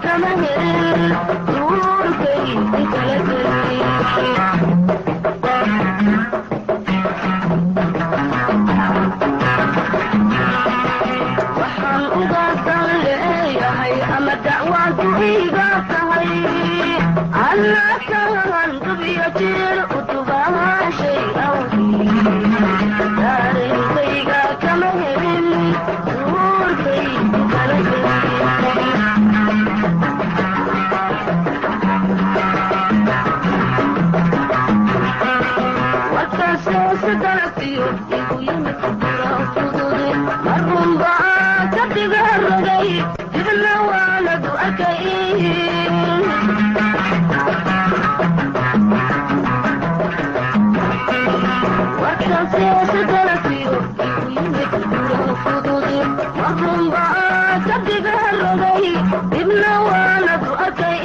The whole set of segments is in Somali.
Kama helin duurkay kala gelin. Waxaan ugaasaan leeyahay ama dacwaanku iiga tahay allakaan dubiyo jir u dubaashay awgii daarenkayga kama helin duurkay kala gelin. Warkaasoosidalasiyo igu yimid fudud marunbaa ka dhiga rogay dibna waanadu arkay. Warkaasoosidalasiyo igu yimid fudud marunbaa ka dhiga rogay dibna waanadu arkay.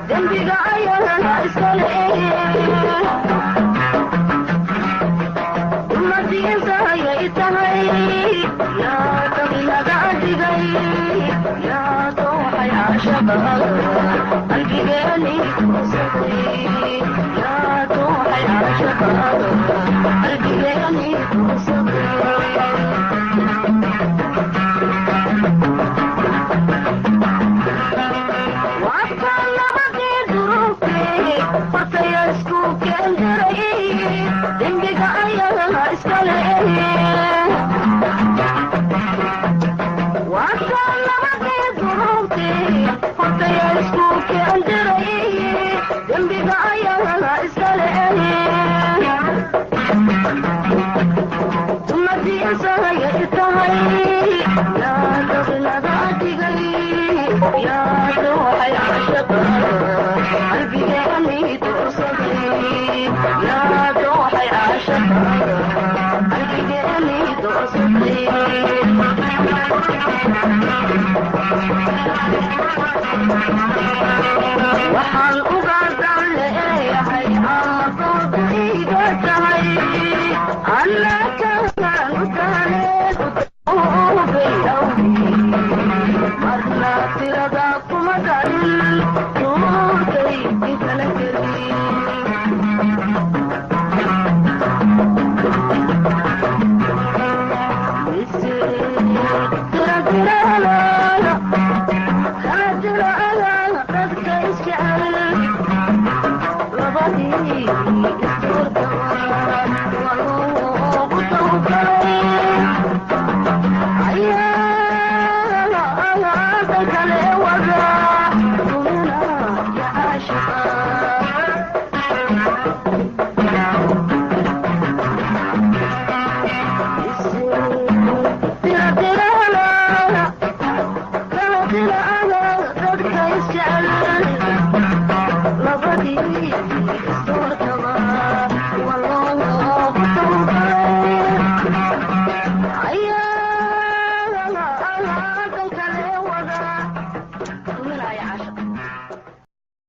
Dembiga ayaa iskale ummadiintaayay tahay yaa dabilaga dhigay yaa dooxay caashaqa qalbigeeni kusaday yaa dooxay caashaqa qalbigeeni kusaday. Dembiga ayaa iskale wakaan labadii duruubtay hortaya isku keendiray dembiga ayaa iskale ummadiisayay tahay yaa dabilaga dhigay yaa dooxay cashaqa qalbigeeni doorsaday yaa dooxay cashaqa qalbigeeni doorsaday. Waxaan ugaasaan leeyahay ama doodu iiga tahay allakaan u tahaneed ubay awgii marna tirada kuma darin duurkay inkala gelin. Dadka isjecel labadii isdoortay.